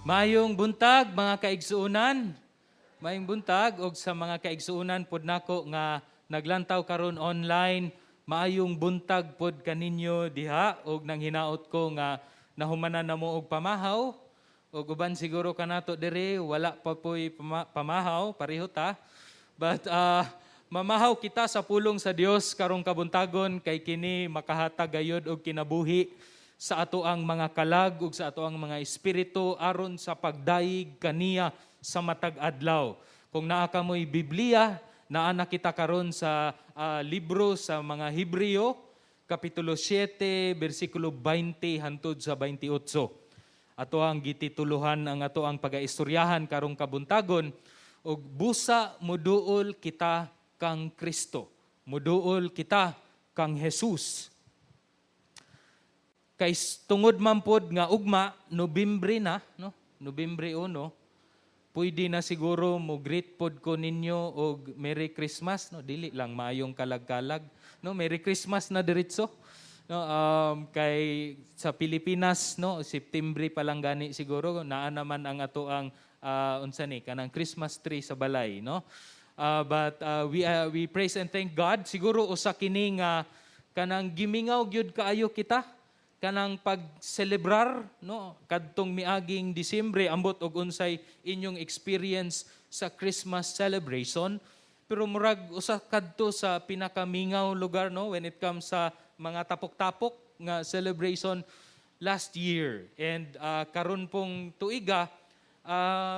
Maayong buntag, mga kaigsuonan. Maayong buntag og sa mga kaigsuonan pod nako nga naglantaw karon online. Maayong buntag pod kaninyo diha og nang hinaot ko nga nahumanan na mo og pamahaw og uban siguro kanato diri wala pa po'y pamahaw, pareho ta. But mamahaw kita sa pulong sa Dios karong kabuntagon kay kini makahatag gayod og kinabuhi sa ato ang mga kalag ug sa ato ang mga espiritu aron sa pagdayeg kaniya sa matag adlaw. Kung naa kamoy Biblia, naa na kita karon sa libro sa mga Hebreo, kapitulo 7, bersikulo 20 hantod sa 28. Ato ang gitituluhan ang ato ang pagaistoryahan karong kabuntagon og "Busa muduol kita kang Kristo." Muduol kita kang Jesus. Kay tungod man pod nga ugma, Nobyembre na, no? Nobyembre 1. Pwede na siguro mo greet pod ko ninyo og Merry Christmas, no? Dili lang maayong kalag-kalag, no? Merry Christmas na diretso. No, kay sa Pilipinas, no, September pa lang gani siguro naa naman ang ato ang unsa ni kanang Christmas tree sa balay, no? But we praise and thank God. Siguro usa kini nga kanang gimingaw gyud kaayo kita kanang pagselebrar, no, kadtong miaging Disyembre. Ambot og unsay inyong experience sa Christmas celebration, pero murag usa kadto sa pinakamingaw lugar, no, when it comes sa mga tapok-tapok nga celebration last year. And karon pong tuiga,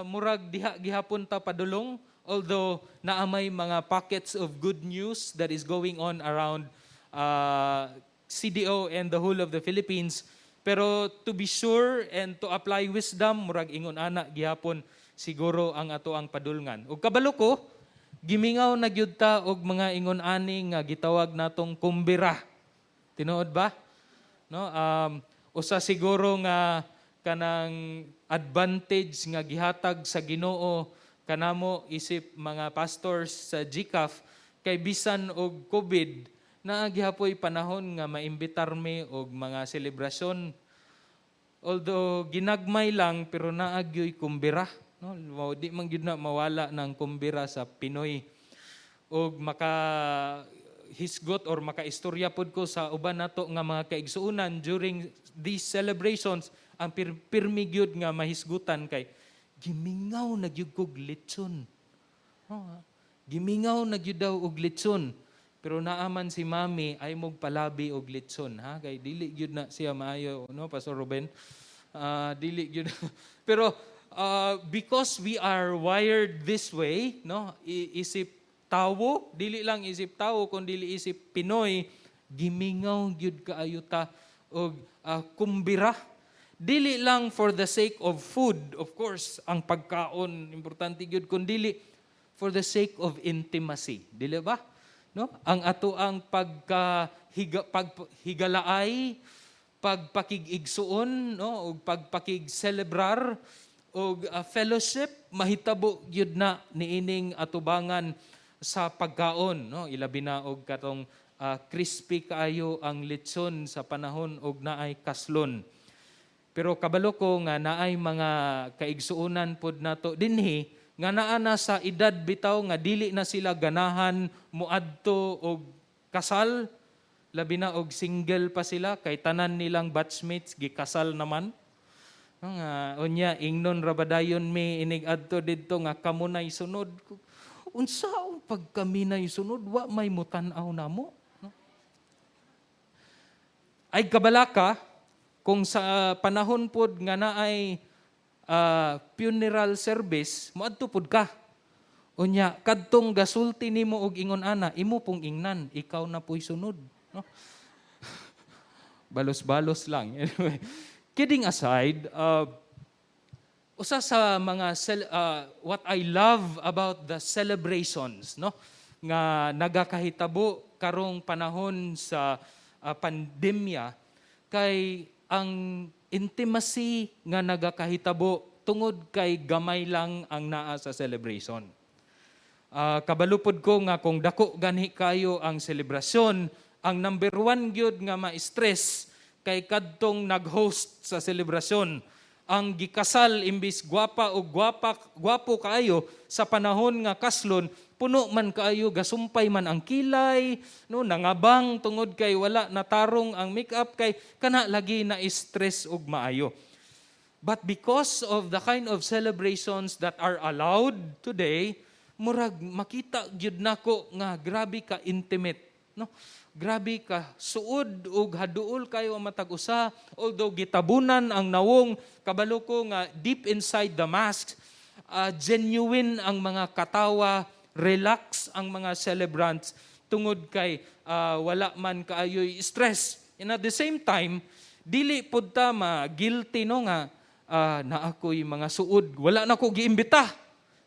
murag diha gihapon ta padulong, although naa may mga pockets of good news that is going on around CDO and the whole of the Philippines. Pero to be sure and to apply wisdom, murag ingon ana gihapon siguro ang ato ang padulngan. Ug kabalo ko, gimingaw na gyud ta og mga ingon ani nga gitawag natong kumbira. Tinuod ba? No, usa siguro nga kanang advantage nga gihatag sa Ginoo kanamo isip mga pastors sa GCAF kay bisan og COVID, naa gihapoy panahon nga maimbitar mi og mga selebrasyon. Although ginagmay lang, pero naa gyoy kumbira, no? Di man gyud na mawala ng kumbira sa Pinoy. Og maka hisgot or makaistorya pod ko sa uban nato nga mga kaigsuonan during these celebrations, ang pirmi gyud nga mahisgutan kay gimingaw na gyud kog litson. No, ha? Gimingaw na gyud daw og litson. Pero naaman si Mami ay mog palabi og litson, ha, kay dili gyud na siya maayo, no, Pastor Ruben? Ah, dili gyud. Pero because we are wired this way, no, isip tawo, dili lang isip tawo kun dili isip Pinoy, gimingaw gyud kaayo ta og kumbira. Dili lang for the sake of food, of course, ang pagkaon importante gyud, kun dili for the sake of intimacy. Dili ba? No? Ang ato ang paghigalaay, pagpakig-igsuon, no, ug pagpakig-celebrar og fellowship mahitabo gyud na niining atubangan sa pagkaon, no? Ilabi na og katong crispy kaayo ang litson sa panahon og naay kaslon. Pero kabalo ko nga naay mga kaigsuonan pod nato dinhi nga naa na sa edad bitaw nga dili na sila ganahan moadto og kasal, labi na og single pa sila kay tanan nilang batchmates gikasal naman. No, nga unya ingnon ra ba dayon mi inig adto didto nga kamo nay sunod. Unsaon pag kami nay sunod, wa may mutan-aw namo, no? Ay kabalaka kung sa panahon pod nga naay funeral service, moadto pod ka. Unya kadtong gasulti nimo og ingon ana, imo pong ingnan, ikaw na po'y sunod, no? Balos-balos lang. Anyway, kidding aside, usa sa mga what I love about the celebrations, no, nga nagakahitabo karong panahon sa pandemya kay ang intimacy nga nagakahitabo tungod kay gamay lang ang naa sa celebration. Kabalo pod ko nga kung dako gani kayo ang selebrasyon, ang number one gyud nga ma-stress kay kadtong nag-host sa selebrasyon. Ang gikasal, imbis gwapa o gwapa, gwapo kaayo sa panahon nga kaslon, puno man kaayo, gasumpay man ang kilay, no, nangabang tungod kay wala natarong ang makeup, kay kana lagi na stress og maayo. But because of the kind of celebrations that are allowed today, murag makita gyud nako nga grabe ka intimate, no? Grabe ka suod ug haduol kayo ang matag usa. Although gitabunan ang nawong, kabalo ko nga deep inside the mask, genuine ang mga katawa, relax ang mga celebrants tungod kay wala man kaayoy stress. And at the same time, dili pud ta ma guilty, no, nga na ako'y mga suod, wala na ko giimbita.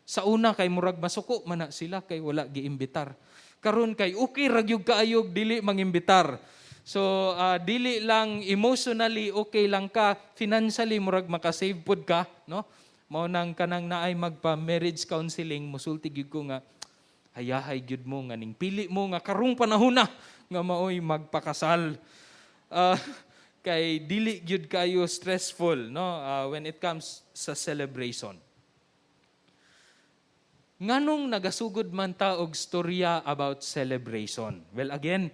Sa una kay murag masuko man na sila kay wala giimbitar. Karon kay okay ra gyud kaayog dili mangimbitar. So dili lang emotionally okay lang ka, financially murag makasave pud ka, no? Mao nang kanang naay magpa marriage counseling, musulti gyud ko nga hayahay gyud mo nga ning pili mo nga karong panahon na nga maoy magpakasal. Kay dili gyud kayo stressful, no, when it comes sa celebration. Nganong nagasugod man ta og storya about celebration? Well, again,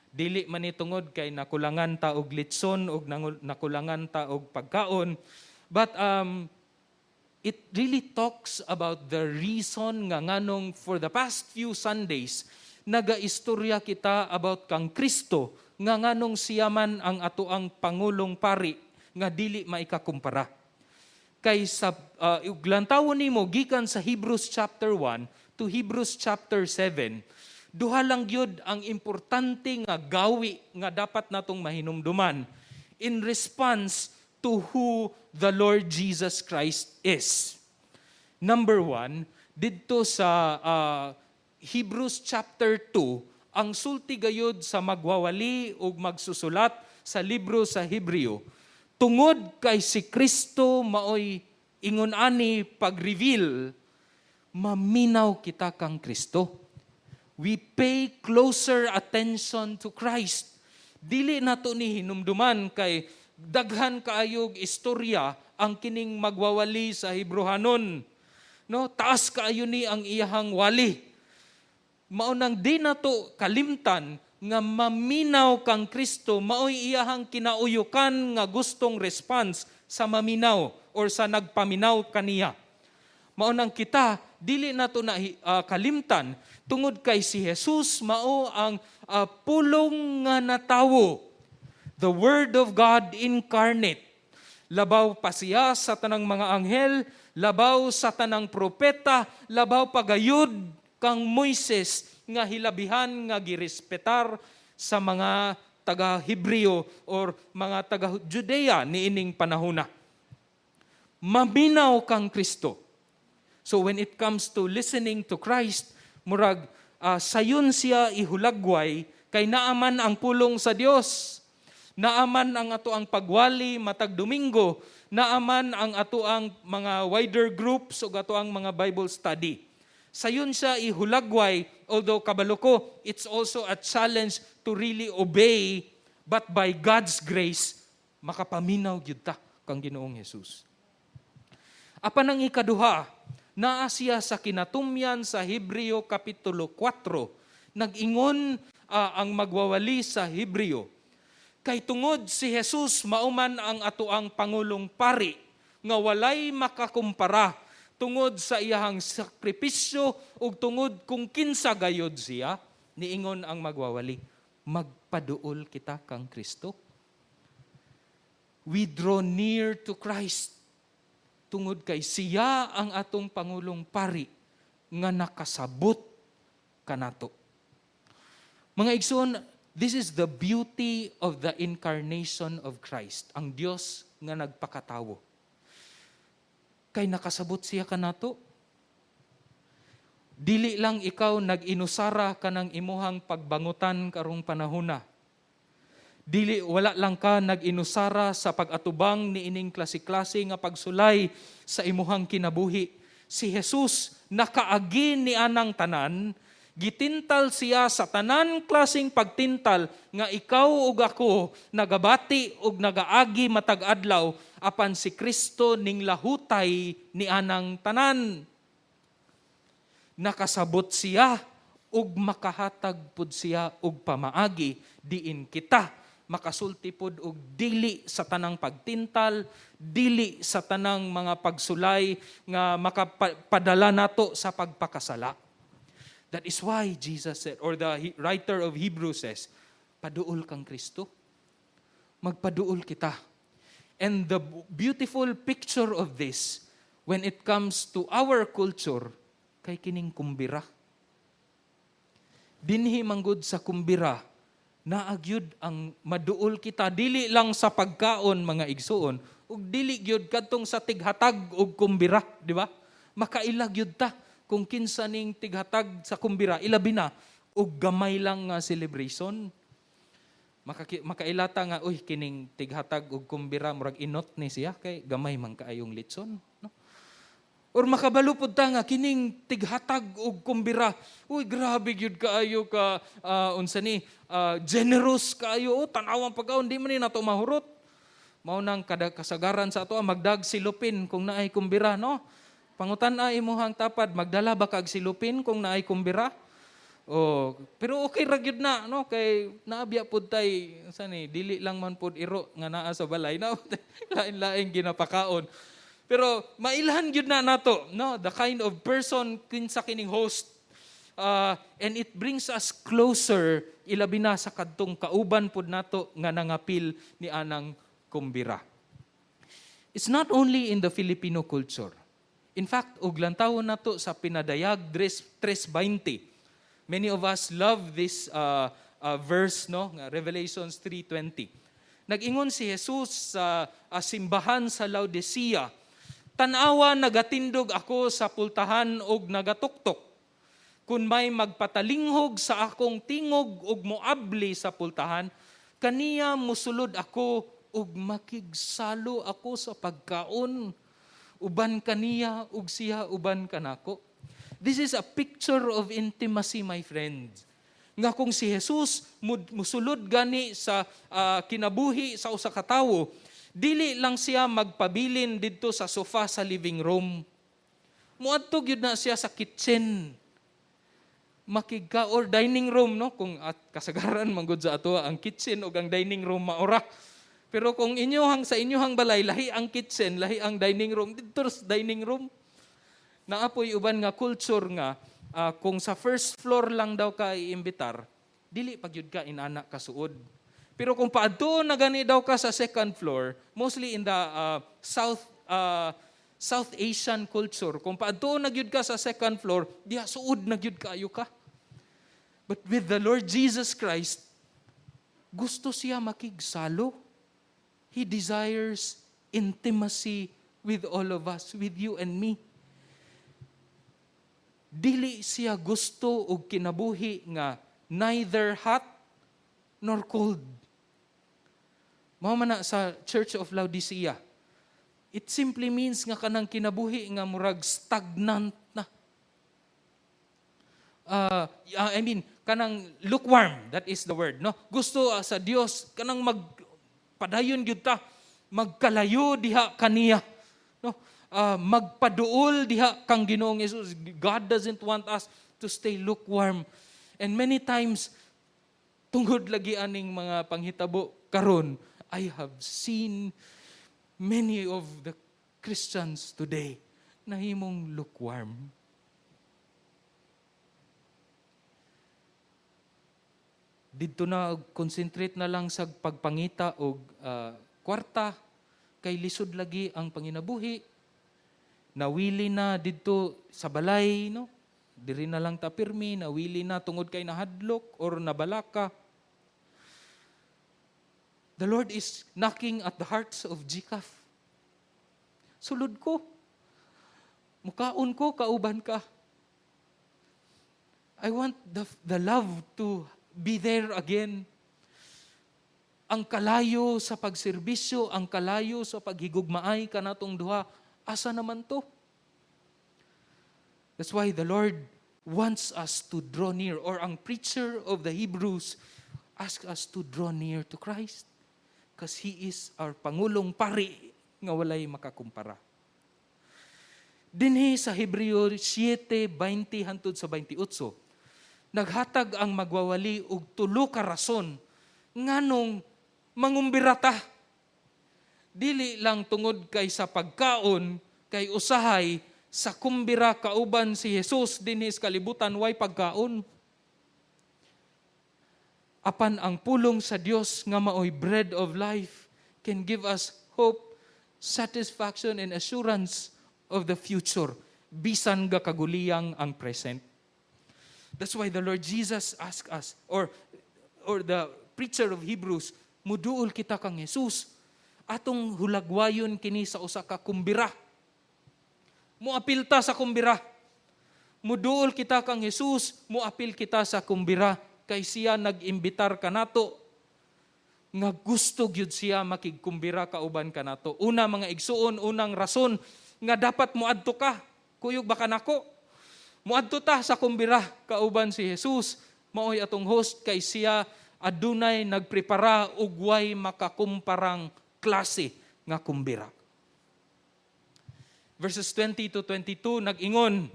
dili man ni tungod kay nakulangan ta og litson og nakulangan ta og pagkaon, but it really talks about the reason nga nganong for the past few Sundays nagaistorya kita about kang Kristo, nga nganong siya man ang atoang pangulong pari nga dili maikakumpara. Kay sa lantawon nimo gikan sa Hebrews chapter 1 to Hebrews chapter 7, duha lang gyud ang importante nga gawi nga dapat natong mahinumduman in response to who the Lord Jesus Christ is. Number one, didto sa Hebrews chapter 2, ang sulti gayud sa magwawali ug magsusulat sa libro sa Hebreo, tungod kay si Kristo maoy ingon ani pag-reveal, maminaw kita kang Kristo. We pay closer attention to Christ. Dili nato ni hinumduman kay daghan kaayog istorya ang kining magwawali sa Hebrehanon. No, taas kaayo ni ang iyahang wali. Mao nang di nato kalimtan nga maminaw kang Kristo maoy iyahang kinauyukan nga gustong response sa maminaw or sa nagpaminaw kaniya. Mao nang kita dili nato na kalimtan tungod kay si Jesus mao ang pulong nga natawo. The Word of God incarnate. Labaw pa siya sa tanang mga anghel, labaw sa tanang propeta, labaw pa gayud kang Moises nga hilabihan nga girespetar sa mga taga-Hebreo or mga taga-Judea niining panahona. Maminaw kang Kristo. So when it comes to listening to Christ, murag sayon siya ihulagway kay naaman ang pulong sa Dios. Naaman ang ato ang pagwali matag Domingo, naaman ang ato ang mga wider groups ug ato ang mga Bible study. Sayon siya ihulagway, although kabalo ko, it's also a challenge to really obey, but by God's grace, makapaminaw gyud ta kang Ginoong Jesus. Apan ang ikaduha, naa siya sa kinatumyan sa Hebreo Kapitulo 4. Nag-ingon ang magwawali sa Hebreo, kay tungod si Jesus mao man ang atoang pangulong pari nga walay makakumpara tungod sa iyahang sakripisyo ug tungod kung kinsa gayod siya, niingon ang magwawali, magpaduol kita kang Kristo. We draw near to Christ tungod kay siya ang atong pangulong pari nga nakasabot kanato. Mga igsoon, this is the beauty of the incarnation of Christ, ang Dios nga nagpakatawo. Kay nakasabot siya kanato. Dili lang ikaw nag-inusara kanang imuhang pagbangutan karong panahona. Dili wala lang ka nag-inusara sa pag-atubang niining klase-klase nga pagsulay sa imuhang kinabuhi. Si Jesus nakaagi ni anang tanan. Gitintal siya sa tanan klaseng pagtintal nga ikaw ug ako nagabati ug nagaagi matag adlaw, apan si Kristo ning lahutay ni anang tanan. Nakasabot siya ug makahatag pud siya og pamaagi diin kita makasulti pod og dili sa tanang pagtintal, dili sa tanang mga pagsulay nga makapadala nato sa pagpakasala. That is why Jesus said, or the writer of Hebrews says, "Paduol kang Kristo." Magpaduol kita. And the beautiful picture of this, when it comes to our culture, kay kining kumbira. Dinhi manggod sa kumbira, naa gyud ang maduol kita dili lang sa pagkaon, mga igsuon, ug dili gyud kadtong sa tighatag og kumbira, di ba? Makaila gyud ta kung kinsa ning tighatag sa kumbira, ilabi na og gamay lang nga celebration. Makaila ta nga, "Uy, kining tighatag og kumbira, murag inot ni siya kay gamay man kaayong litson," no? Or makabalo pud ta nga kining tighatag og kumbira, uy, grabe gyud kaayo ka unsa ni generous kaayo, oh, tanawang pagkaon, di man ni nato mahurot. Mao nang kada kasagaran sa ato magdag silupin kung naay kumbira, no? Pangutan-a imuhang tapad, magdala ba kag silupin kung naay kumbira? Oh, pero okay ra gyud na, no, kay naabya pud tay unsa ni, dili lang man pud iro nga naa sa balay na lain-laing ginapakaon. Pero mailhan gyud na nato, no, the kind of person kinsa kining host. And it brings us closer, ilabi na sa kadtong kauban pud nato nga nangapil ni anang kumbira. It's not only in the Filipino culture. In fact, og lantawon nato sa Pinadayag 3:20. Many of us love this verse, no, nga Revelations 3:20. Nag-ingon si Jesus sa simbahan sa Laodicea, "Tan-awa, nagatindog ako sa pultahan og nagatuktok. Kung may magpatalinghog sa akong tingog ug moabli sa pultahan, kaniya musulod ako ug makigsalo ako sa pagkaon uban kaniya ug siya uban kanako." This is a picture of intimacy, my friends. Nga kung si Jesus musulod gani sa kinabuhi sa usa ka tawo, dili lang siya magpabilin didto sa sofa sa living room. Muadto gyud na siya sa kitchen. Makigka or dining room, no, kung at kasagaran manggod sa ato ang kitchen ug ang dining room maura. Pero kung inyohang sa inyohang balay lahi ang kitchen, lahi ang dining room, didto sa dining room. Naa poy uban nga culture nga kung sa first floor lang daw ka iimbitar, dili pa gyud ka inana kasuod. Pero kung paadto na gani daw ka sa second floor, mostly in the South Asian culture, kung paadto na gyud ka sa second floor, diha suod na gyud kaayo ka. But with the Lord Jesus Christ, gusto siya makigsalo. He desires intimacy with all of us, with you and me. Dili siya gusto og kinabuhi nga neither hot nor cold. Mao man na sa Church of Laodicea. It simply means nga kanang kinabuhi nga murag stagnant na. I mean, kanang lukewarm, that is the word, no? Gusto sa Dios kanang mag padayon gyud ta, magkalayo diha kaniya, no? Magpaduol diha kang Ginoong Hesus. God doesn't want us to stay lukewarm. And many times, tungod lagi aning mga panghitabo karon, I have seen many of the Christians today nahimong lukewarm. Didto na concentrate na lang sa pagpangita og kwarta kay lisod lagi ang panginabuhi. Nawili na didto sa balay, no? Diri na lang ta pirmi, nawili na tungod kay nahadlok or nabalaka. The Lord is knocking at the hearts of GCAF. "Sulod ko. Mukaon ko, kauban ka. I want the love to be there again." Ang kalayo sa pagserbisyo, ang kalayo sa paghigugmaay kanatong duha, asa naman to? That's why the Lord Wants us to draw near, or ang preacher of the Hebrews ask us to draw near to Christ because He is our Pangulong Pari nga walay makakumpara. Dinhi sa Hebreo 7:20 hangtod sa 28, naghatag ang magwawali og tulo ka rason nganong mangumbira ta. Dili lang tungod kay sa pagkaon, kay usahay sa kumbira kauban si Jesus dinhi sa kalibutan, way pagkaon. Apan ang pulong sa Dios nga maoy bread of life can give us hope, satisfaction and assurance of the future bisan ga kaguliyang ang present. That's why the Lord Jesus asked us, or the preacher of Hebrews, muduol kita kang Jesus. Atong hulagwayon kini sa usa ka kumbira. Muapil ta sa kumbira. Muduol kita kang Jesus, muapil kita sa kumbira kay siya nag-imbitar kanato nga gusto gyud siya makigkumbira kauban kanato. Una, mga igsuon, unang rason nga dapat moadto ka, kuyog ba kanako? Muadto ta sa kumbira kauban si Jesus, maoy atong host, kay siya adunay nagprepara og way makakumparang klase nga kumbira. Verses 20 to 22 nag-ingon,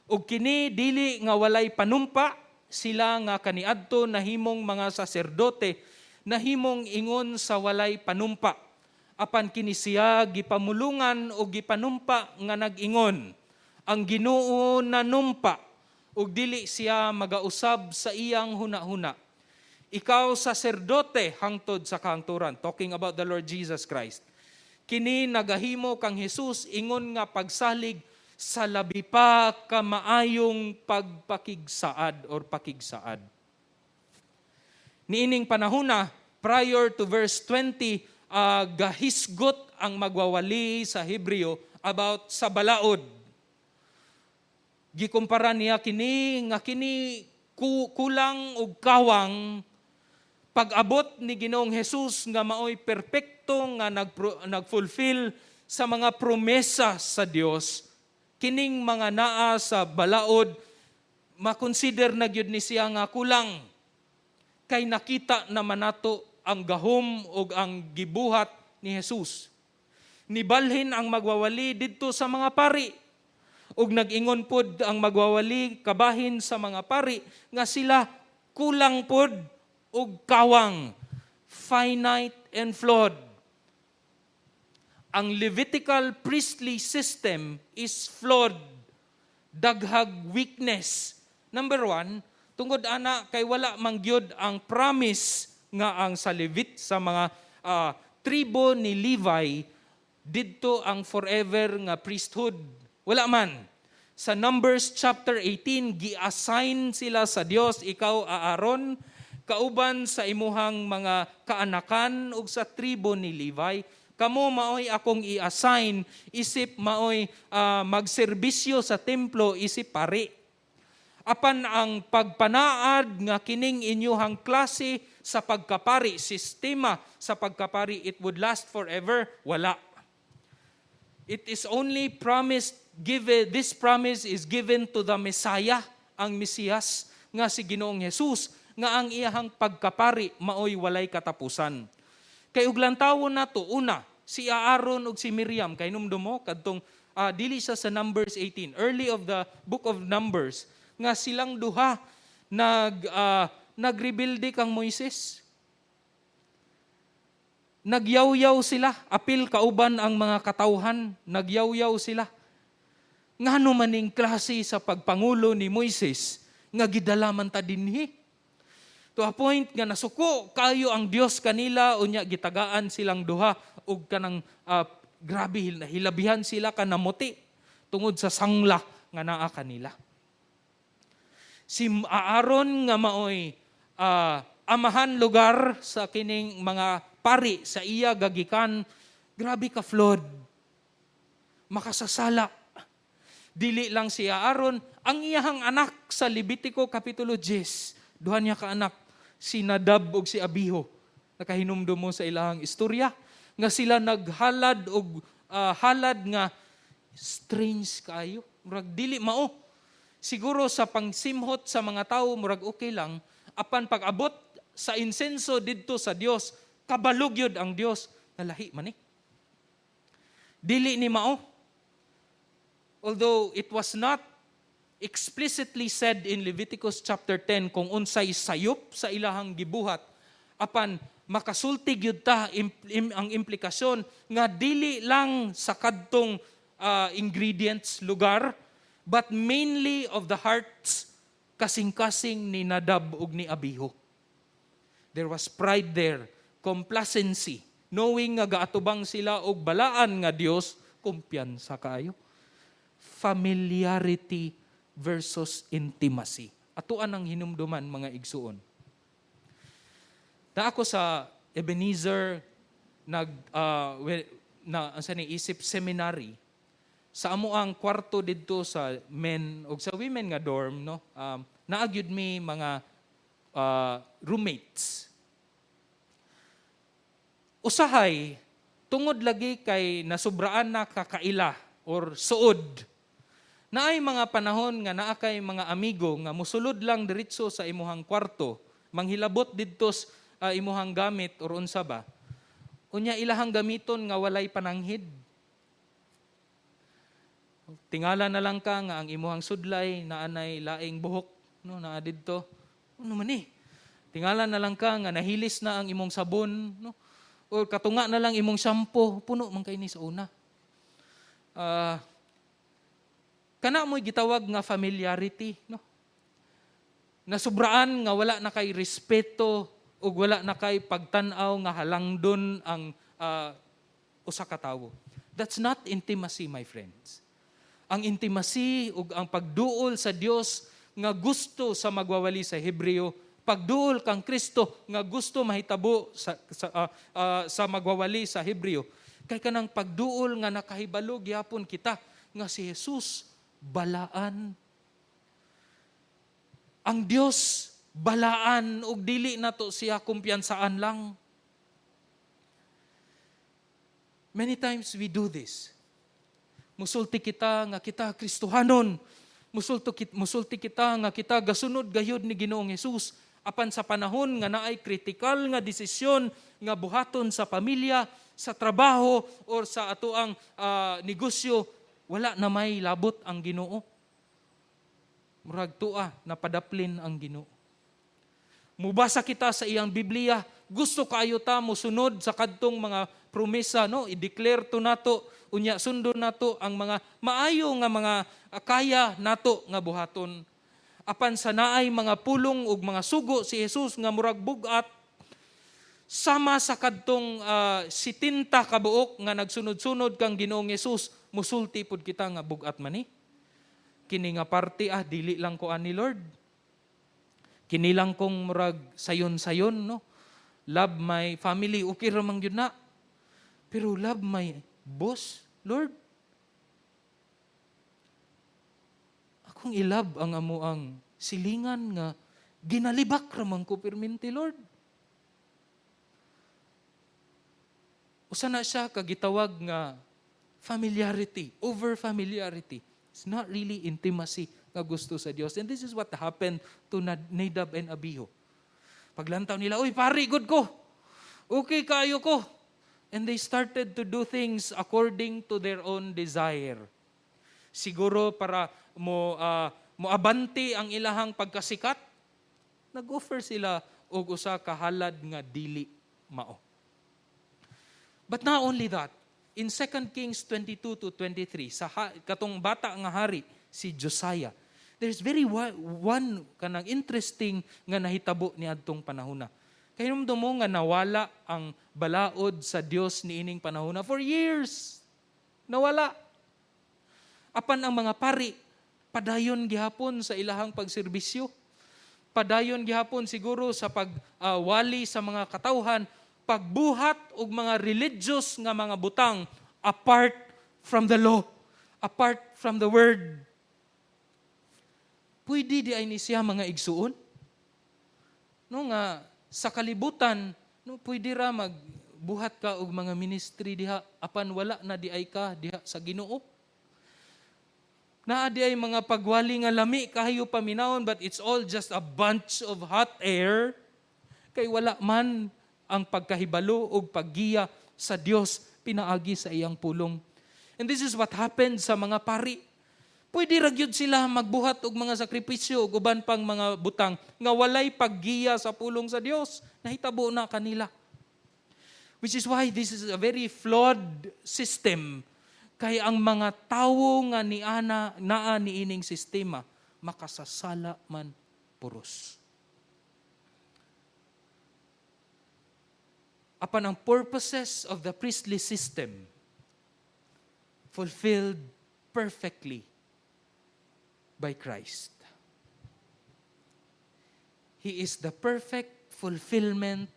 "Ug kini dili nga walay panumpa, sila nga kaniadto nahimong mga saserdote nahimong ingon sa walay panumpa. Apan kini siya gipamulungan o gipanumpa nga nag-ingon, 'Ang Ginoo nanumpa ug dili siya magausab sa iyang hunahuna. Ikaw saserdote hangtod sa kahangturan,'" talking about the Lord Jesus Christ. Kini nagahimo kang Jesus ingon nga pagsalig sa labi pa ka maayong pagpakigsaad or pakigsaad. Niining panahona, prior to verse 20, gahisgot ang magwawali sa Hebreo about sa balaod. Gikumpara niya kini nga kini kulang og kawang. Pag-abot ni Ginoong Jesus nga maoy perpekto nga nag-fulfill sa mga promesa sa Dios, kining mga naa sa balaod makonsider na gyud ni siya nga kulang kay nakita naman nato ang gahom ug ang gibuhat ni Jesus. Nibalhin ang magwawali didto sa mga pari. Ug nag-ingon pod ang magwawali kabahin sa mga pari nga sila kulang pod og kawang, finite and flawed. Ang Levitical priestly system is flawed. Daghag weakness. Number one, tungod ana kay wala man gyud ang promise nga ang sa Levit, sa mga tribo ni Levi, didto ang forever nga priesthood. Wala man. Sa Numbers chapter 18, gi-assign sila sa Dios, "Ikaw, Aaron, kauban sa imuhang mga kaanakan ug sa tribo ni Levi, kamo maoy akong i-assign isip maoy magserbisyo sa templo isip pari." Apan ang pagpanaad nga kining inyuhang klase sa pagkapari, sistema sa pagkapari, it would last forever, wala. It is only promised, given, this promise is given to the Messiah, ang Mesiyas, nga si Ginoong Jesus, nga ang iyahang pagkapari maoy walay katapusan. Kay ug lantawon nato una, si Aaron ug si Miriam, kay numdum mo kadtong dili siya sa Numbers 18, early of the book of Numbers, nga silang duha nagrebelde kang Moises. Nagyawyaw sila, apil kauban ang mga katawhan, nagyawyaw sila. Ngano maning klase sa pagpangulo ni Moises nga gidala man ta dinhi? To a point nga nasuko kayo ang Dios kanila, unya gitagaan silang duha og kanang grabe hilabihan sila kanamuti tungod sa sangla nga naa kanila. Si Aaron nga maoy amahan lugar sa kining mga pari, sa iya gagikan, grabe ka flawed. Makasasala. Dili lang si Aaron, ang iyahang anak sa Levitico kapitulo 10, duha niya ka anak, si Nadab ug si Abihu. Nakahinumdum mo sa ilahang istorya nga sila naghalad og halad nga strange kayo. Murag dili mao. Siguro sa pangsimhot sa mga tawo murag okay lang, apan pag-abot sa insenso didto sa Dios, kabalo gyud ang Dios nga lahi man ni. Dili ni mao. Although it was not explicitly said in Leviticus chapter 10 kung unsay sayop sa ilahang gibuhat, apan makasulti gyud ta ang implikasyon nga dili lang sa kadtong ingredients, lugar, but mainly of the hearts, kasing-kasing ni Nadab ug ni Abihu. There was pride there, complacency, knowing nga gaatubang sila og balaan nga Dios, kumpiyansa kaayo. Familiarity versus intimacy. Atoa nang hinumduman, mga igsuon. Na ako sa Ebenezer nag na ang sa ni isip seminary sa amo ang kwarto didto sa men ug sa women nga dorm, no, naa gyud mi mga roommates. Usahay, tungod lagi kay nasubraan na kakaila or suod, naay mga panahon nga naa kay mga amigo nga musulod lang diretso sa imuhang kwarto, manghilabot didto sa imuhang gamit or unsa ba, unya ilahang gamiton nga walay pananghid. Tingala na lang ka nga ang imuhang sudlay naanay laing buhok, no, naa didto. Ano man ni? Tingala na lang ka nga nahilis na ang imong sabon, no? Or katunga na lang imong shampoo, puno man kay ni sa una. Kana mo'y gitawag nga familiarity, no? Nasubraan nga wala na kay respeto ug wala na kay pagtan-aw nga halangdon ang usa ka tawo. That's not intimacy, my friends. Ang intimacy ug ang pagduol sa Dios nga gusto sa magwawali sa Hebreo, pagduol kang Kristo nga gusto mahitabo sa magwawali sa Hebreo. Kay kanang pagduol nga nakahibalo gyapon kita nga si Jesus balaan. Ang Dios balaan ug dili nato siya kumpiyansaan lang. Many times we do this. Musulti kita nga kita Kristohanon. Musulti kita nga kita gasunod gayud ni Ginoong Hesus. Apan sa panahon nga naay kritikal nga desisyon nga buhaton sa pamilya, sa trabaho or sa atoang negosyo, wala na may labot ang Ginoo. Murag tua napadaplin ang Ginoo. Mubasa kita sa iyang Biblia, gusto kaayo ta mosunod sa kadtong mga promesa, no, i-declare to nato, unya sundon nato ang mga maayo nga mga kaya nato nga buhaton. Apan sa naay mga pulong ug mga sugo si Jesus nga murag bug-at sama sa kadtong 70 ka buok nga nagsunod-sunod kang Ginoong Hesus, musulti pud kita nga bug-at man ni. Kini nga parte dili lang ko ani, Lord. Kini lang kong murag sayon-sayon, no. Love my family, okay ra man gyud na. Pero love my boss, Lord. Akong i-love ang amo ang silingan nga ginalibak ra man ko perminti, Lord. Usa na siya kagitawag nga familiarity, over familiarity. It's not really intimacy nga gusto sa Dios. And this is what happened to Nadab and Abihu. Paglantaw nila, "Uy, pari, good ko. Okay kayo ko." And they started to do things according to their own desire. Siguro para mo abante ang ilahang pagkasikat, nag-offer sila og usa ka halad nga dili mao. But not only that, in 2 Kings 22 to 23, sa katong bata nga hari, si Josiah, there's very one kanang interesting nga nahitabo ni adtong panahona. Kay mo nga nawala ang balaod sa Dios niining panahona for years. Nawala. Apan ang mga pari, padayon gihapon sa ilahang pagserbisyo. Padayon gihapon siguro sa pagwali sa mga katawhan, pagbuhat og mga religious nga mga butang apart from the law, apart from the word. Pwede di ay ni siya, mga igsuon? No nga sa kalibutan, no, pwede ra magbuhat ka og mga ministry diha apan wala na di ay ka diha sa Ginoo. Naa diay mga pagwali nga lami kayo paminawon, but it's all just a bunch of hot air kay wala man ang pagkahibalo ug paggiya sa Dios pinaagi sa iyang pulong. And this is what happened sa mga pari. Pwede ra gyud sila magbuhat og mga sakripisyo ug uban pang mga butang nga walay paggiya sa pulong sa Dios. Nahitabo na kanila. Which is why this is a very flawed system, kay ang mga tawo nga niana naa niining sistema makasasala man puros. Apan ang purposes of the priestly system fulfilled perfectly by Christ. He is the perfect fulfillment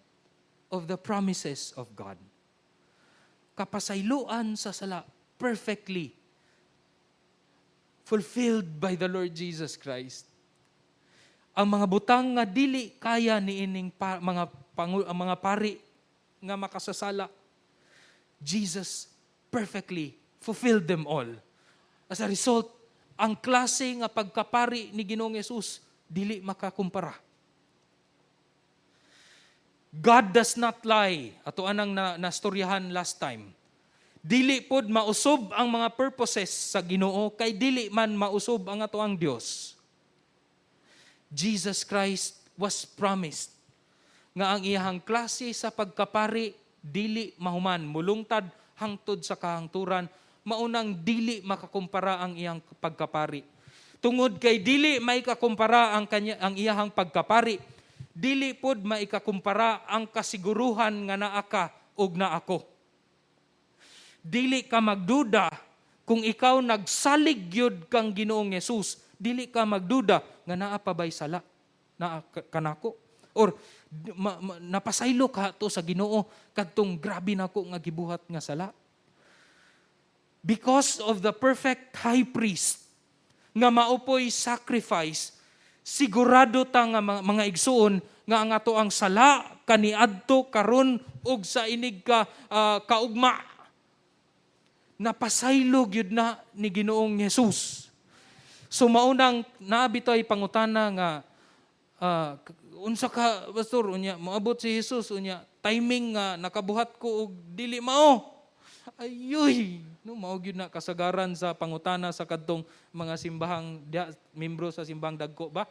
of the promises of God. Kapasayloan sa sala perfectly fulfilled by the Lord Jesus Christ. Ang mga butang nga dili kaya niining ang mga pari nga makasasala, Jesus perfectly fulfilled them all. As a result, ang klase nga pagkapari ni Ginoong Hesus dili makakumpara. God does not lie. Ato anang nastoryahan last time. Dili pod mausob ang mga purposes sa Ginoo kay dili man mausob ang atoang Dios. Jesus Christ was promised nga ang iyahang klase sa pagkapari dili mahuman, mulungtad hangtod sa kahangturan, maunang dili makakumpara ang iyang pagkapari. Tungod kay dili maikakumpara ang iyahang pagkapari, dili pod maikakumpara ang kasiguruhan nga naa ka ug naa ako. Dili ka magduda kung ikaw nagsalig gyud kang Ginoong Hesus, dili ka magduda nga naa pa bay sala naa kanako or napasaylo ka to sa Ginoo kadtong grabe nako nga gibuhat nga sala. Because of the perfect high priest nga mao poy sacrifice, sigurado ta nga mga igsuon nga ang ato ang sala kaniadto, karon ug sa inig ka kaugma napasaylo gyud na ni Ginoong Hesus. So maunang naa bitoy pangutana nga unsa ka, pastor, unya moabot si Jesus, unya timing nga nakabuhat ko og dili mao. Ayoy, no, mao gyud na kasagaran sa pangutana sa kadtong mga simbahang diha, membro sa simbahang dagko ba.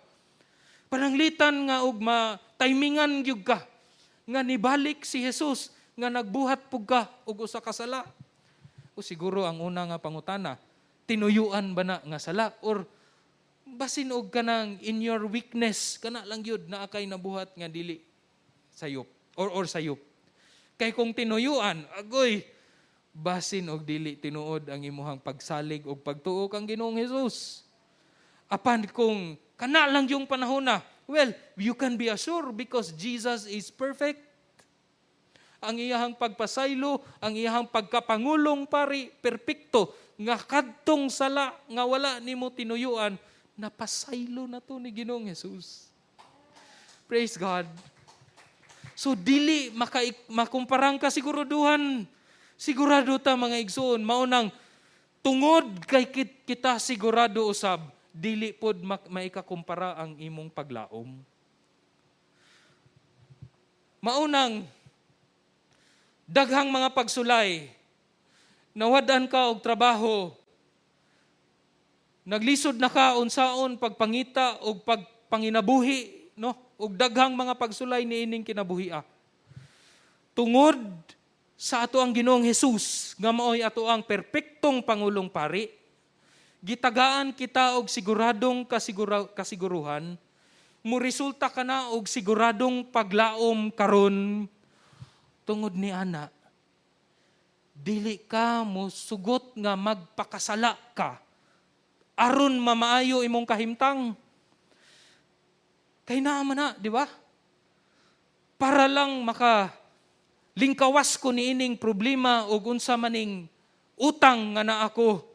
Pananglitan nga og ma-timingan gyud ka nga nibalik si Jesus nga nagbuhat pug ka og usa ka sala. O siguro ang una nga pangutana, tinuyuan ba na nga sala or basin og kanang in your weakness kana lang gyud naa kay nabuhat nga dili sayop or sayop? Kay kung tinuyuan, agoy, basin og dili tinuod ang imuhang pagsalig og pagtuo kang Ginoong Hesus. Apan kung kana lang yung panahon na, well, you can be assured because Jesus is perfect. Ang iyahang pagpasaylo, ang iyahang pagkapangulong pari, perpekto, nga kadtong sala nga wala nimo tinuyuan, napasaylo na to ni Ginoong Hesus. Praise God. So dili makumparang kasiguruduhan. Sigurado ta, mga igsoon, maunang tungod kay kita sigurado usab, dili pod maikakumpara ang imong paglaom. Maunang daghang mga pagsulay, nawad-an ka og trabaho, naglisod na ka unsaon pagpangita og pagpanginabuhi, no? Og daghang mga pagsulay niining kinabuhi. Tungod sa ato ang Ginoong Hesus nga maoy ato ang perpektong pangulong pari, gitagaan kita og siguradong kasiguruhan, mo resulta ka na og siguradong paglaom karon. Tungod ni ana, dili ka mo sugot nga magpakasala ka aron mamaayo imong kahimtang. Kay naa man na, di ba? Para lang maka lingkawas ko niining problema og unsa maning utang nga naa ko,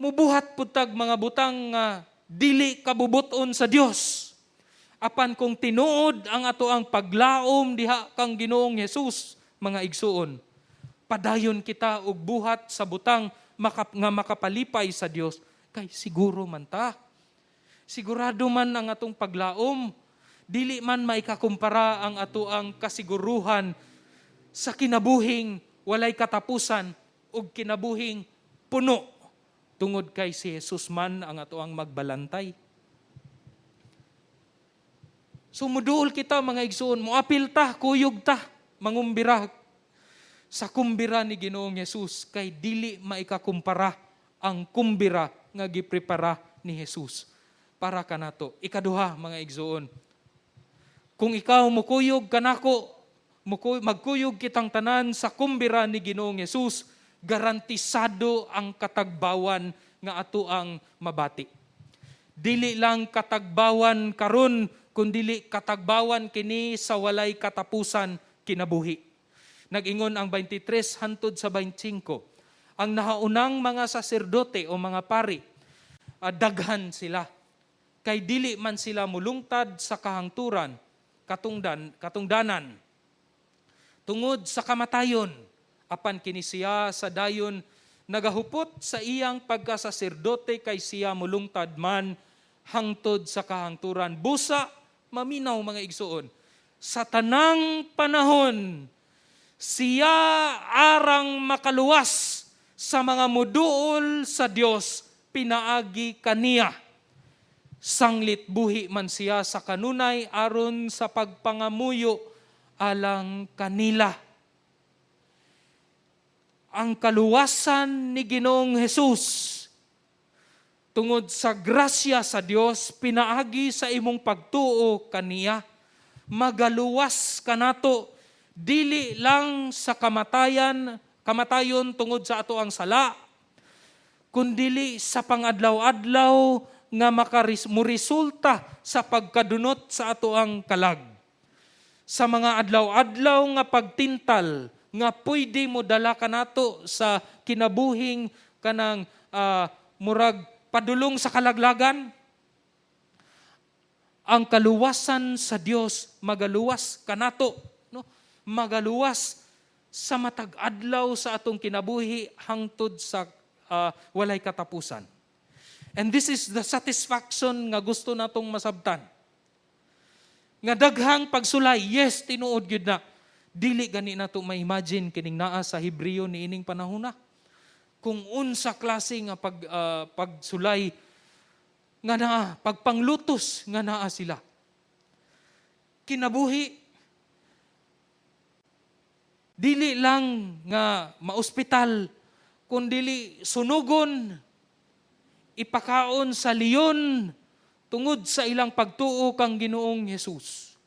mubuhat pud tag mga butang nga dili kabubuton sa Dios. Apan kung tinuod ang ato ang paglaom diha kang Ginoong Hesus, mga igsuon, padayon kita og buhat sa butang nga makapalipay sa Dios kay Kay siguro man ta. Sigurado man ang atong paglaom. Dili man maikakumpara ang atoang kasiguruhan sa kinabuhing walay katapusan ug kinabuhing puno tungod kay si Jesus man ang atoang magbalantay. So muduol kita, mga igsuon, moapil ta, kuyog ta, mangumbira sa kumbira ni Ginoong Jesus kay dili maikakumpara ang kumbira nga giprepara ni Jesus para kanato. Ikaduha, mga igsuon, kung ikaw mukuyog kanako, magkuyog kitang tanan sa kumbira ni Ginoong Jesus, garantisado ang katagbawan nga ato ang mabati. Dili lang katagbawan karon, kundili katagbawan kini sa walay katapusan kinabuhi. Nag-ingon ang 23 hantod sa 25. Ang nahaunang mga saserdote o mga pari, daghan sila. Kay dili man sila mulungtad sa kahangturan, katungdanan. Tungod sa kamatayon, apan kini siya sa dayon nagahupot sa iyang pagkasaserdote kay siya mulungtad man hangtod sa kahangturan. Busa, maminaw, mga igsuon. Sa tanang panahon, siya arang makaluwas sa mga muduol sa Dios pinaagi kaniya. Sanglit buhi man siya sa kanunay aron sa pagpangamuyo alang kanila. Ang kaluwasan ni Ginoong Jesus tungod sa grasya sa Dios pinaagi sa imong pagtuo kaniya, magaluwas kanato dili lang sa kamatayan, kamatayon tungod sa ato ang sala, kundili sa pangadlaw-adlaw nga muresulta sa pagkadunot sa ato ang kalag, sa mga adlaw-adlaw nga pagtintal nga pwede mo dala kanato sa kinabuhing kanang murag padulong sa kalaglagan. Ang kaluwasan sa Dios magaluwas kanato, no, magaluwas sa matag adlaw sa atong kinabuhi hangtod sa walay katapusan. And this is the satisfaction nga gusto natong masabtan. Nga daghang pagsulay, yes, tinuod gyud na. Dili gani nato ma-imagine kining naa sa Hebreo niining panahona. Kung unsa klase nga pagsulay nga naa, pagpanglutos nga naa sila. Kinabuhi dili lang nga maospital, kundili sunugon, ipakaon sa leon tungod sa ilang pagtuo kang Ginoong Jesus.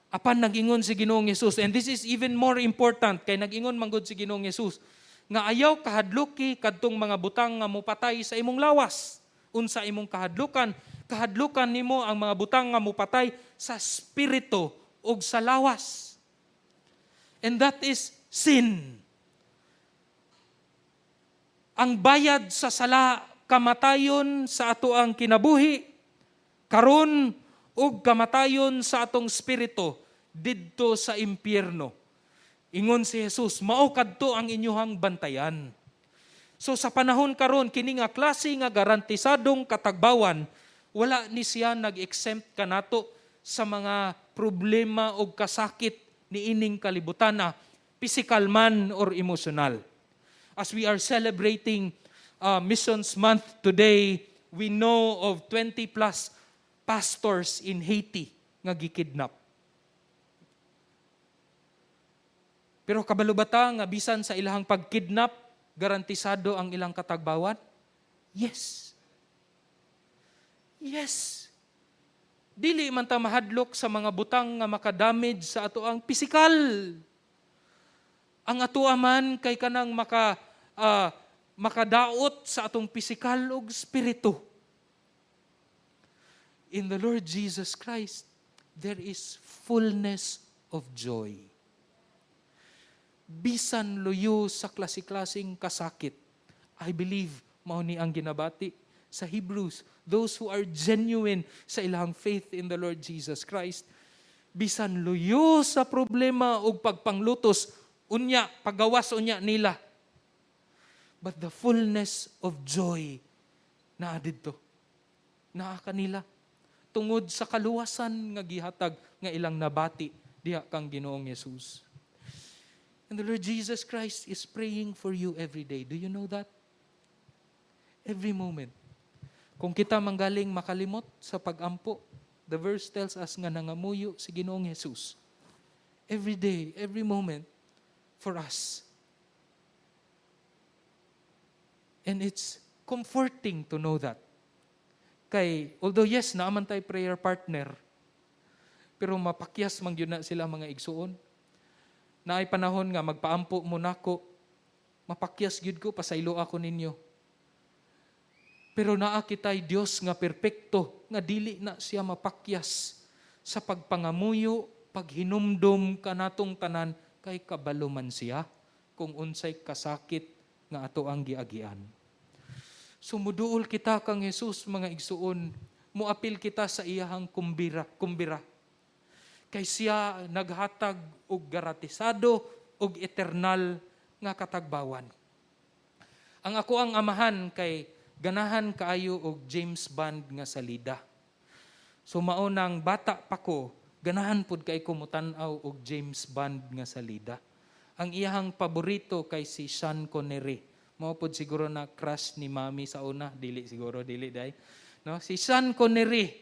Apan nag-ingon si Ginoong Jesus, and this is even more important kay nag-ingon manggod si Ginoong Jesus nga ayaw kahadluki kadtong mga butang nga mupatay sa imong lawas. Unsa imong kahadlukan? Kahadlukan nimo ang mga butang nga mupatay sa spirito ug sa lawas. And that is sin. Ang bayad sa sala, kamatayon sa ato ang kinabuhi karon ug kamatayon sa atong spirito didto sa impyerno. Ingon si Jesus, mao kadto ang inyuhang bantayan. So sa panahon karon, kini nga klase nga garantisadong katagbawan, wala ni siya nag-exempt kanato sa mga problema o kasakit niining kalibutan na physical man or emotional. As we are celebrating Missions Month today, we know of 20 plus pastors in Haiti nga gikidnap. Pero kabalo ba ta nga bisan sa ilahang pagkidnap, garantisado ang ilang katagbawan? Yes. Yes. Dili man ta mahadlok sa mga butang nga makadamage sa ato ang pisikal. Ang ato man kay kanang makadaot sa atong pisikal ug spirito. In the Lord Jesus Christ, there is fullness of joy. Bisan luyo sa klase-klaseng kasakit, I believe mao ni ang ginabati sa Hebrews, those who are genuine sa ilang faith in the Lord Jesus Christ. Bisan luyo sa problema ug pagpanglutos, unya, pagawas unya nila. But the fullness of joy Naa didto. Naa kanila. Tungod sa kaluwasan nga gihatag nga ilang nabati diha kang Ginoong Yesus. And the Lord Jesus Christ is praying for you every day. Do you know that? Every moment. Kung kita manggaling makalimot sa pagampo, the verse tells us nga nangamuyo si Ginoong Jesus. Every day, every moment for us. And it's comforting to know that. Kay, although yes, naa man tay prayer partner, pero mapakyas man gyud na sila, mga igsuon. Naay panahon nga magpaampo mo nako, mapakyas gyud ko, pasaylo ako ninyo. Pero naa kitay Dios nga perpekto, nga dili na siya mapakyas sa pagpangamuyo, paghinumdum kanatong tanan, kay kabalo man siya kung unsay kasakit nga ato ang giagian. So muduol kita kang Jesus, mga igsuon, muapil kita sa iyahang kumbira, kumbira. Kay siya naghatag og garantisado og eternal nga katagbawan. Ang ako ang amahan kay ganahan kaayo og James Bond nga salida. So mao nang bata pa ko, ganahan pud kay ko mutan-aw og James Bond nga salida. Ang iyahang paborito kay si Sean Connery. Mao pud siguro na crush ni Mami sa una, dili siguro, dili day. No? Si Sean Connery,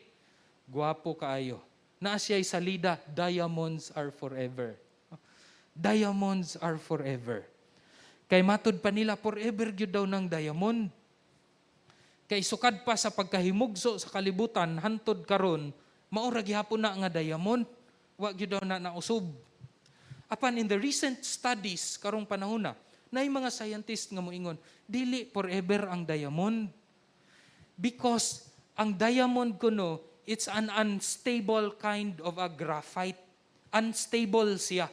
guwapo kaayo. Naa siya salida, "Diamonds are forever." Diamonds are forever. Kay matud pa nila, forever gyud daw ng diamond. Kay sukad pa sa pagkahimugso sa kalibutan hantod karon, mao ra gihapon na nga diamond. Wa gyud daw na nausob. Apan in the recent studies karong panahon na, naay mga scientist nga moingon, dili forever ang diamond. Because ang diamond kuno, it's an unstable kind of a graphite. Unstable siya.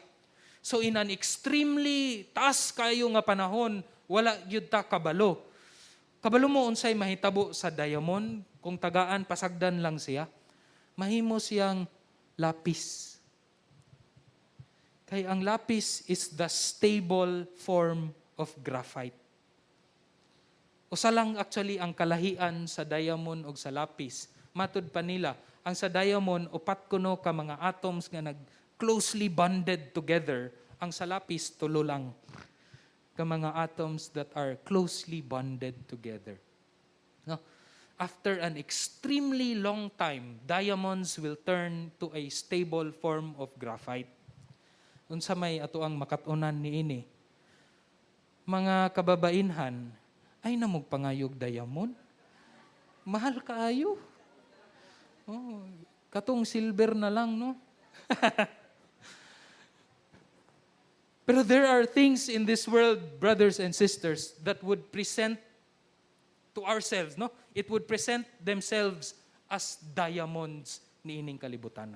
So in an extremely taas kayo nga panahon, wala gyud ta kabalo. Kabalo mo unsay mahitabo sa diamond kung tagaan, pasagdan lang siya? Mahimo siyang lapis. Kay ang lapis is the stable form of graphite. Usa lang actually ang kalahian sa diamond og sa lapis. Matud pa nila, ang sa diamond, upat kuno ka mga atoms nga nag closely bonded together. Ang sa lapis, tulo lang ka mga atoms that are closely bonded together. No? After an extremely long time, diamonds will turn to a stable form of graphite. Unsa may ato ang makat-unan niini? Mga kababainhan, ayaw na mog pangayog diamond. Mahal kaayo. Oh, katong silver na lang, no? Pero there are things in this world, brothers and sisters, that would present to ourselves, no? It would present themselves as diamonds niining kalibutan.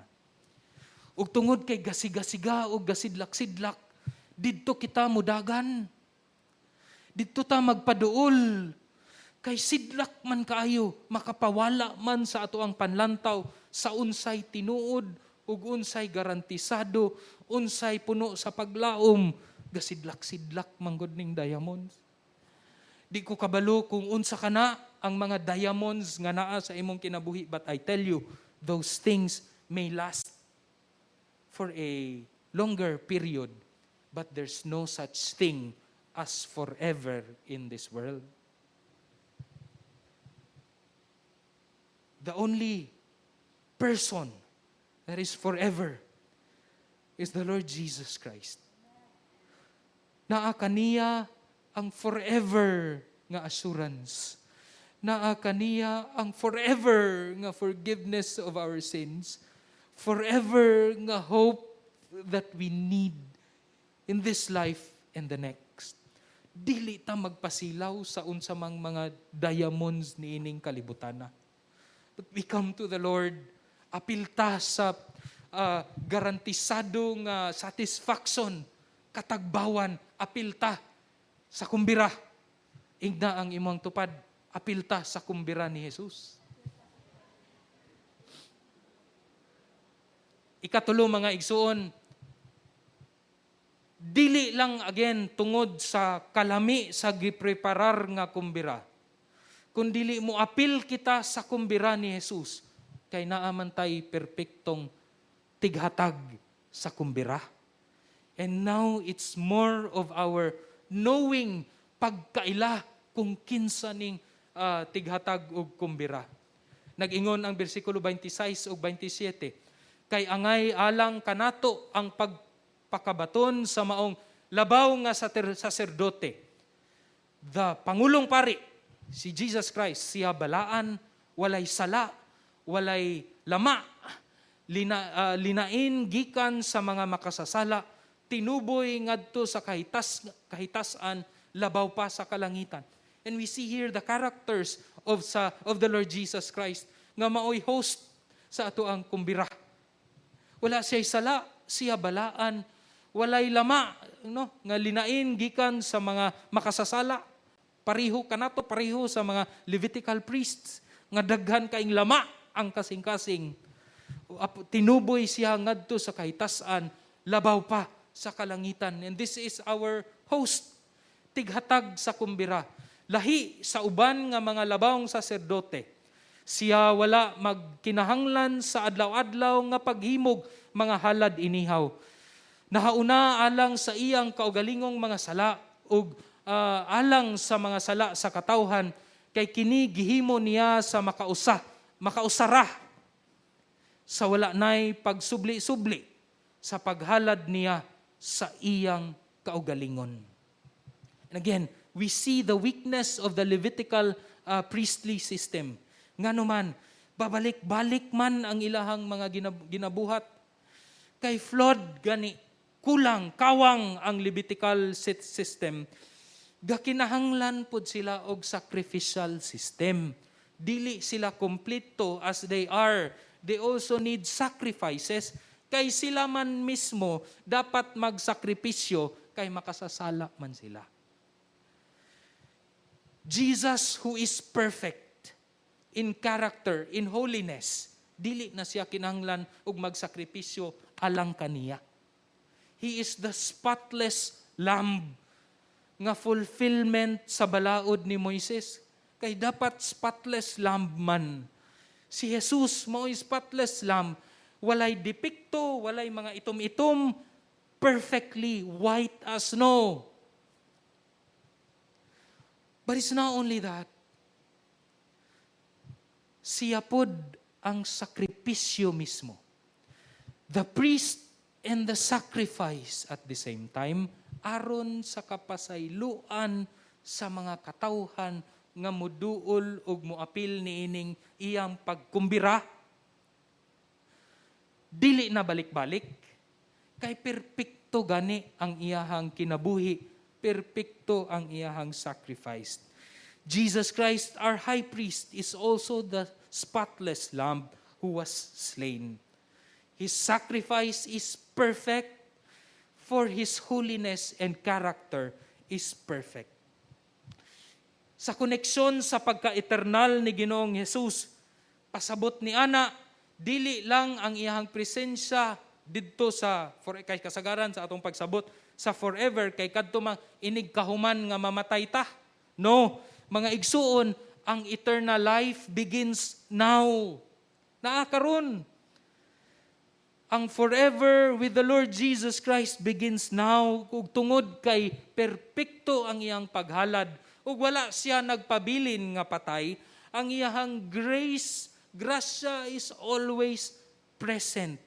Ug tungod kay gasigasiga ug gasidlak-sidlak, didto kita mudagan. Didto ta magpaduol. Kay sidlak man kaayo, makapawala man sa ato ang panlantaw sa unsay tinuod ug unsay garantisado, unsay puno sa paglaom, gasidlak-sidlak manggod ning diamonds. Di ko kabalo kung unsa kana ang mga diamonds nga naa sa imong kinabuhi, but I tell you, those things may last for a longer period, but there's no such thing as forever in this world. The only person that is forever is the Lord Jesus Christ. Naa kaniya ang forever nga assurance. Naa kaniya ang forever nga forgiveness of our sins. Forever nga hope that we need in this life and the next. Dili ta magpasilaw sa unsa mang mga diamonds niining kalibutan. But we come to the Lord, apil ta sa garantisado nga satisfaction, katagbawan, apil ta sa kumbira. Ingna ang imong tupad, apil ta sa kumbira ni Jesus. Ikatulo, mga igsuon, dili lang again tungod sa kalami sa gipreparar nga kumbira, Kung dili mo apil kita sa kumbira ni Jesus, kay naa man tay perpektong tighatag sa kumbira. And now it's more of our knowing, pagkaila kung kinsa ning tighatag og kumbira. Nag-ingon ang bersikulo 26 ug 27, "Kay angay alang kanato ang pagpakabaton sa maong labaw nga saserdote," the pangulong pari, si Jesus Christ, siya balaan, walay sala, walay lama, linain gikan sa mga makasasala, tinuboy ngadto sa kahitasan labaw pa sa kalangitan. And we see here the characters of the Lord Jesus Christ nga maoy host sa ato ang kumbira. Wala siya sala, siya balaan, walay lama, no, nga linain gikan sa mga makasasala. Pareho kanato, pareho sa mga Levitical priests nga daghan kaing lama ang kasing-kasing. Tinuboy siya ngadto sa kahitasan, labaw pa sa kalangitan. And this is our host, tighatag sa kumbira. Lahi sa uban nga mga labawng saserdote. Siya wala magkinahanglan sa adlaw-adlaw nga paghimog mga halad inihaw. Nahauna alang sa iyang kaugalingong mga sala ug alang sa mga sala sa katawhan, kay kini gihimo niya sa makausa, makausara, sa wala nay pagsubli-subli sa paghalad niya sa iyang kaugalingon. And again, we see the weakness of the Levitical priestly system. Ngano man, babalik-balik man ang ilahang mga ginabuhat. Kay flawed gani, kulang, kawang ang Levitical system. Gakinahanglan pod sila og sacrificial system. Dili sila kompleto as they are. They also need sacrifices kay sila man mismo dapat magsakripisyo kay makasasala man sila. Jesus, who is perfect in character, in holiness, dili na siya kinahanglan og magsakripisyo alang kaniya. He is the spotless lamb nga fulfillment sa balaod ni Moises. Kay dapat spotless lamb man. Si Jesus mao'y spotless lamb, walay depekto, walay mga itom-itom, perfectly white as snow. But it's not only that. Siya pod ang sakripisyo mismo. The priest and the sacrifice at the same time, aron sa kapasayloan sa mga katawhan nga muduol ug moapil niining iyang pagkumbira. Dili na balik-balik kay perpekto gani ang iyahang kinabuhi, perpekto ang iyahang sacrifice. Jesus Christ, our high priest, is also the spotless lamb who was slain. His sacrifice is perfect, for his holiness and character is perfect. Sa koneksyon sa pagka-eternal ni Ginoong Jesus, pasabot ni ana, dili lang ang iyahang presensya didto sa for, kay kasagaran sa atong pagsabot sa forever kay kadto mang inig kahuman nga mamatay ta. No, mga igsuon, ang eternal life begins now. Naa karon. Ang forever with the Lord Jesus Christ begins now ug tungod kay perpekto ang iyang paghalad ug wala siya nagpabilin nga patay, ang iyahang grace, grasya is always present.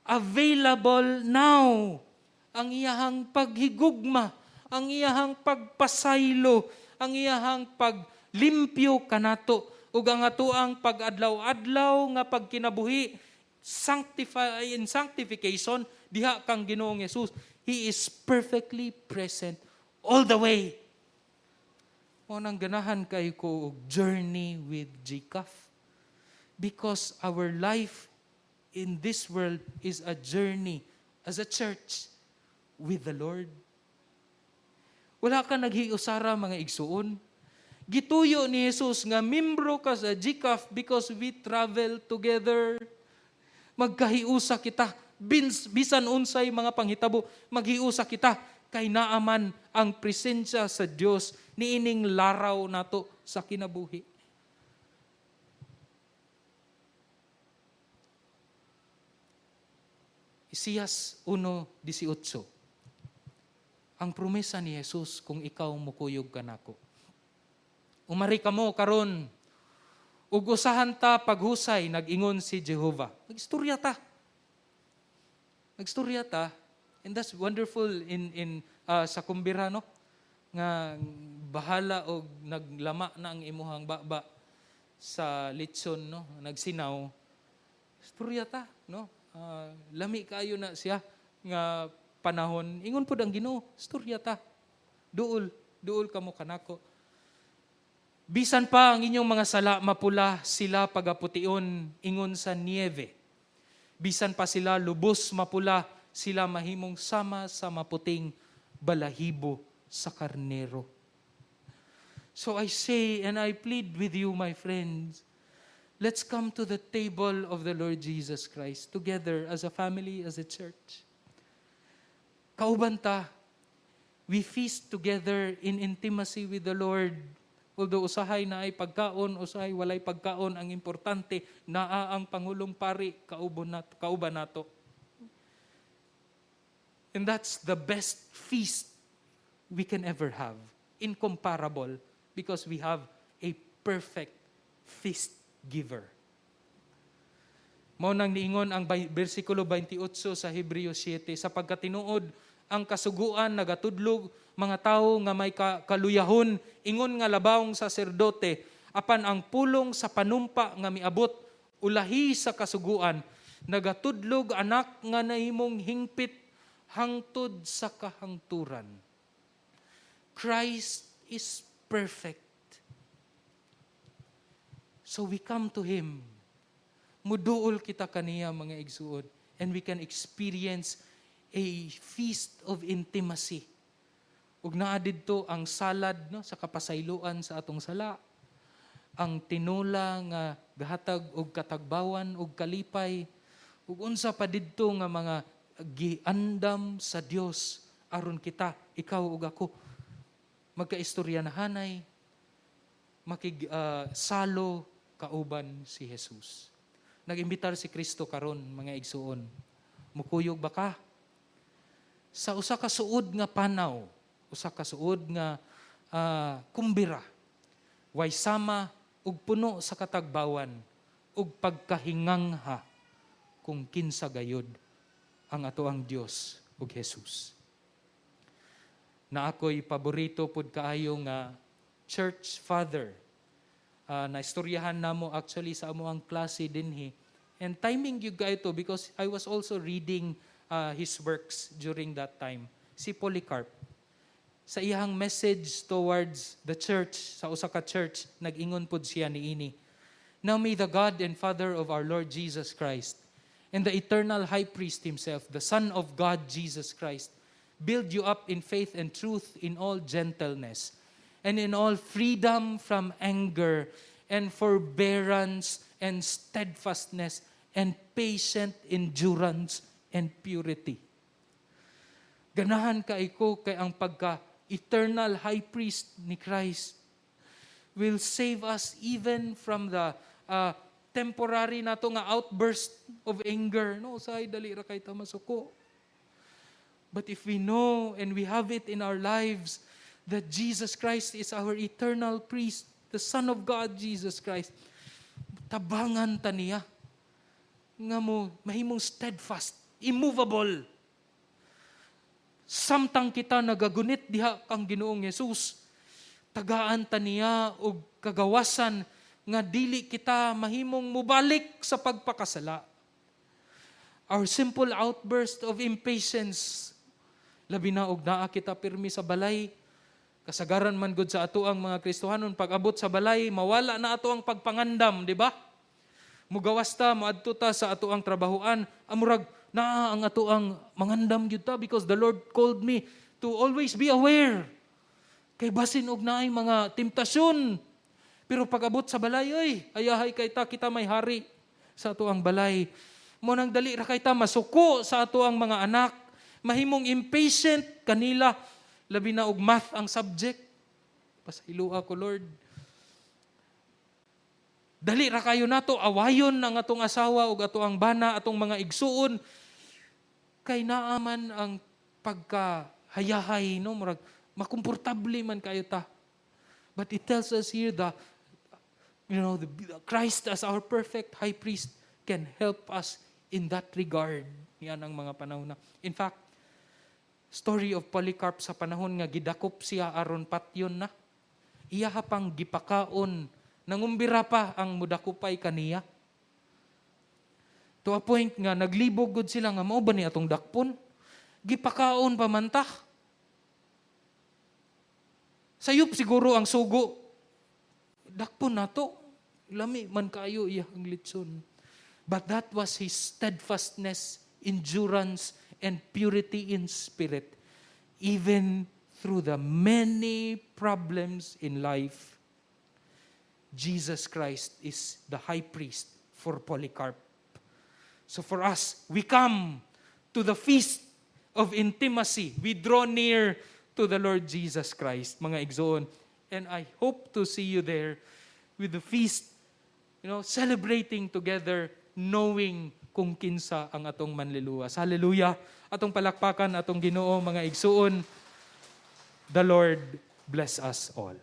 Available now. Ang iyahang paghigugma, ang iyahang pagpasaylo, ang iyahang paglimpyo kanato ug ang atoang pag-adlaw-adlaw nga pagkinabuhi sanctify in sanctification diha kang Ginoong Jesus. He is perfectly present all the way. Mao nang ganahan kay ko og journey with GCAF because our life in this world is a journey as a church with the Lord. Wala ka naghiusara, mga igsuon. Gituyo ni Jesus nga membro ka sa GCAF because we travel together. Magkahiusa kita. Bisan unsay mga panghitabo, maghiusa kita kay naa man ang presensya sa Dios niining laraw nato. sa kinabuhi. Isaias 1:18. Ang promesa ni Jesus kung ikaw mukuyog kanako. "Umari kamo karon ug usahan ta paghusay, nag-ingon si Jehova." Nagstorya ta. Nagstorya ta. And that's wonderful in sa kumbira, no, nga bahala og naglama na ang imuhang baba sa litson, no, nagsinaw. Istorya ta, no? Lami kaayo na siya nga panahon. Ingon pud ang Ginoo, istorya ta. Duol, duol kamo kanako. "Bisan pa ang inyong mga sala mapula, sila pagapution ingon sa niebe. Bisan pa sila lubos mapula, sila mahimong sama sa maputing balahibo sa karnero." So I say and I plead with you, my friends, let's come to the table of the Lord Jesus Christ together as a family, as a church. Kauban ta, we feast together in intimacy with the Lord. Although usahay naay pagkaon, usahay walay pagkaon, ang importante, naa ang Pangulong Pari, kauban nato. And that's the best feast we can ever have. Incomparable, because we have a perfect feast giver. Mao nang niingon ang bersikulo 28 sa Hebreo 7, sapagkat tinuod ang kasuguan nagatudlog mga tawo nga may kaluyahon ingon nga labawong saserdote, apan ang pulong sa panumpa nga miabot ulahi sa kasuguan nagatudlog anak nga nahimong hingpit hangtod sa kahangturan. Christ is perfect. So we come to Him. Muduol kita kaniya, mga igsuon, and we can experience a feast of intimacy. Ug naa didto ang salad, no, sa kapasayloan sa atong sala. Ang tinula nga gahatag og katagbawan og kalipay, ug unsa pa didto nga mga giandam sa Dios aron kita, ikaw ug ako, magkaistorya na hanay, makig salo kauban si Jesus. Nag-imbitar si Kristo karon, mga igsuon. Mukuyog ba ka? Sa usa ka suod nga panaw, usa ka suod nga kumbira, way sama ug puno sa katagbawan ug pagkahingangha kung kinsa gayod ang atoang Dios ug Jesus. Na ako'y paborito pud kaayo nga church father. Naistoryahan namo actually sa amoang klase dinhi. And timing gyud kaayo to because I was also reading his works during that time. Si Polycarp. Sa iyang message towards the church, sa usa ka church, nag-ingon pud siya niini. "Now may the God and Father of our Lord Jesus Christ and the eternal high priest himself, the Son of God Jesus Christ, build you up in faith and truth in all gentleness and in all freedom from anger and forbearance and steadfastness and patient endurance and purity." Ganahan kaayo ko kay ang pagka eternal high priest ni Christ will save us even from the temporary nato nga outburst of anger. No, usahay dali ra kay ta masuko. But if we know and we have it in our lives that Jesus Christ is our eternal priest, the Son of God, Jesus Christ, tabangan ta niya nga mo mahimong steadfast, immovable. Samtang kita nagagunit diha kang Ginoong Hesus, tagaan ta niya og kagawasan nga dili kita mahimong mubalik sa pagpakasala. Our simple outburst of impatience, labi na og naa kita pirmi sa balay, kasagaran man gud sa ato ang mga Kristohanon, pag abot sa balay, mawala na ato ang pagpangandam, di ba? Mugawas ta, moadto ta sa ato ang trabahoan, amurag naa ang ato ang mangandam gyud ta because the Lord called me to always be aware. Kay basin og naay mga temptasyon. Pero pag abot sa balay, oy, ayahay kay ta, kita may hari sa ato ang balay. Mo nang dali ra kay ta masuko sa ato ang mga anak, mahimong impatient kanila, labi na og math ang subject. Pasayloa ko, Lord. Dali ra kayo nato awayon ang atong asawa ug ato ang bana, atong mga igsuon, kay naa man ang pagka hayahay, no? Murag makomportable man kayo ta. But it tells us here the you know the Christ as our perfect high priest can help us in that regard. Yan ang mga panahon na. In fact, story of Polycarp, sa panahon nga gidakop siya aron patyon na, iya pang gipakaon, nangumbira pa ang mudakupay kaniya. To a point nga naglibog gud sila nga mao ba ni atong dakpon? Gipakaon pa man ta. Sayop siguro ang sugo. Dakpon nato. Lami man kayo iyang litson. But that was his steadfastness, endurance, and purity in spirit. Even through the many problems in life, Jesus Christ is the high priest for Polycarp. So for us, we come to the feast of intimacy. We draw near to the Lord Jesus Christ, mga igsoon. And I hope to see you there with the feast, celebrating together, knowing kung kinsa ang atong manliluwas. Hallelujah! Atong palakpakan atong Ginoo, mga igsoon. The Lord bless us all.